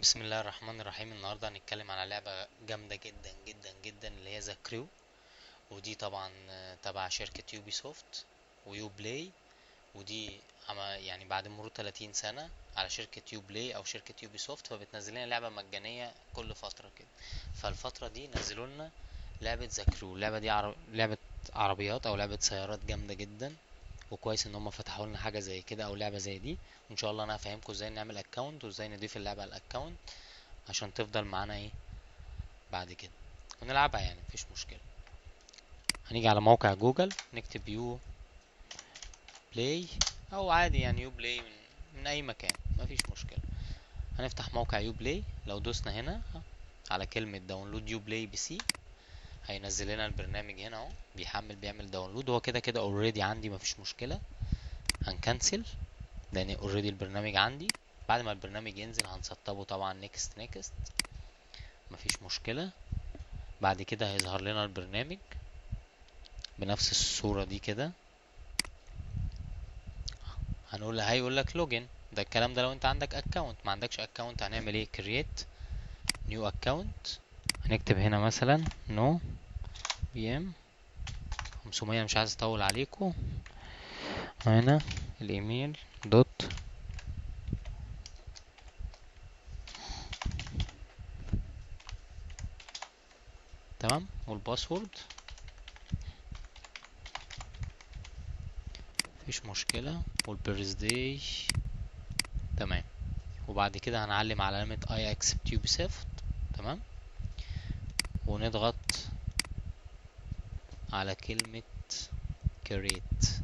بسم الله الرحمن الرحيم. النهارده هنتكلم على لعبة جامدة جدا جدا جدا اللي هي The Crew، ودي طبعا تبع شركة Ubisoft و Uplay، ودي يعني بعد مرور 30 سنة على شركة Uplay او شركة Ubisoft، فبتنزل لنا لعبة مجانية كل فترة كده. فالفترة دي نزلوا لنا لعبة The Crew. اللعبة دي لعبة عربيات او لعبة سيارات جامدة جدا، وكويس ان هم فتحوا لنا حاجة زي كده او لعبة زي دي. وان شاء الله انا هفهمكم ازاي نعمل account وازاي نضيف اللعبة على ال account عشان تفضل معانا ايه بعد كده ونلعبها، يعني مفيش مشكلة. هنيجي على موقع جوجل نكتب Uplay او عادي يعني Uplay من اي مكان مفيش مشكلة. هنفتح موقع Uplay، لو دوسنا هنا على كلمة download Uplay PC هينزل لنا البرنامج هنا اهو، بيحمل بيعمل download. هو كده كده already عندي مفيش مشكلة. هن cancel لان already البرنامج عندي. بعد ما البرنامج ينزل هنسطبه طبعا next next مفيش مشكلة. بعد كده هيظهر لنا البرنامج بنفس الصورة دي كده، هيقول لك login. ده الكلام ده لو انت عندك account. ما عندكش account هنعمل ايه؟ create new account. هنكتب هنا مثلا no BM 500، مش عايز اطول عليكم. هنا الايميل dot تمام، وال password مفيش مشكلة، وال birthday تمام. وبعد كده هنعلم على علامة I accept Ubisoft تمام، ونضغط على كلمة create.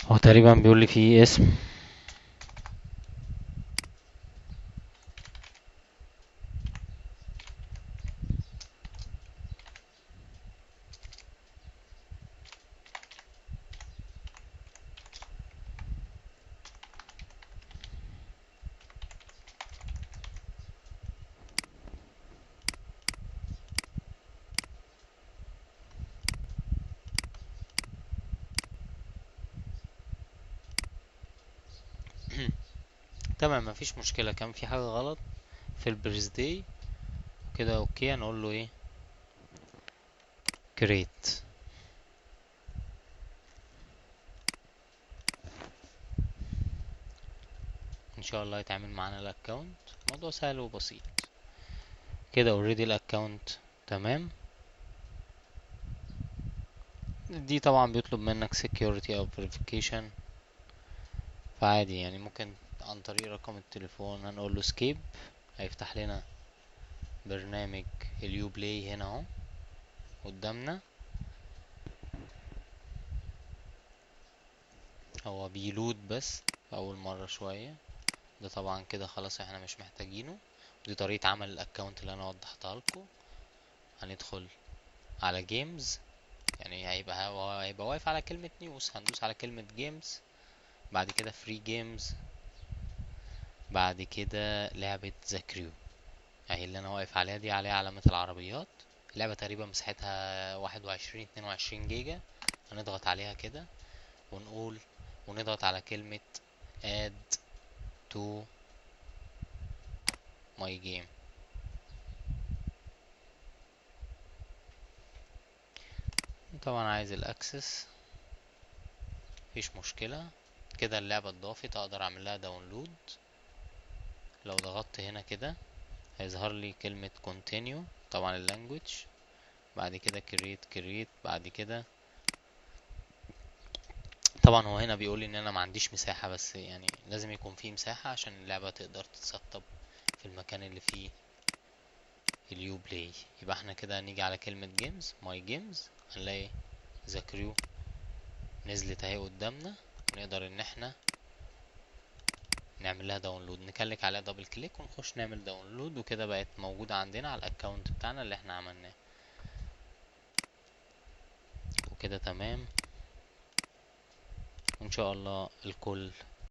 هو تقريبا بيقول لي فيه اسم، تمام مفيش مشكلة. كان في حاجة غلط في ال birthday كده، okay هنقول له ايه create. ان شاء الله يتعامل معانا ال account، الموضوع سهل وبسيط كده. already ال account تمام. دي طبعا بيطلب منك security او verification، فعادي يعني ممكن عن طريق رقم التليفون. هنقول له skip، هيفتح لنا برنامج ال Uplay هنا اهو قدامنا. هو بي load بس اول مرة شوية، ده طبعا كده خلاص احنا مش محتاجينه. دي طريقة عمل ال account اللي انا وضحتها لكم. هندخل على games، يعني هيبقى واقف على كلمة news، هندوس على كلمة games، بعد كده free games، بعد كده لعبة The Crew اهي اللي انا واقف عليها دي، عليها علامة العربيات. اللعبة تقريبا مساحتها 21 22 جيجا. هنضغط عليها كده ونضغط على كلمة add to my game. طبعا عايز ال access مفيش مشكلة. كده اللعبة اتضافت، اقدر اعمل لها download. لو ضغطت هنا كده هيظهر لي كلمة continue، طبعا ال language، بعد كده create create، بعد كده طبعا هو هنا بيقول لي ان انا ما عنديش مساحة، بس يعني لازم يكون في مساحة عشان اللعبة تقدر تتسطب في المكان اللي فيه ال Uplay. يبقى احنا كده هنيجي على كلمة games my games، هنلاقي The Crew نزلت اهي قدامنا، ونقدر ان احنا نعمل لها download. نكلك عليها double click ونخش نعمل download، وكده بقت موجودة عندنا على ال account بتاعنا اللي احنا عملناه. وكده تمام. وان شاء الله الكل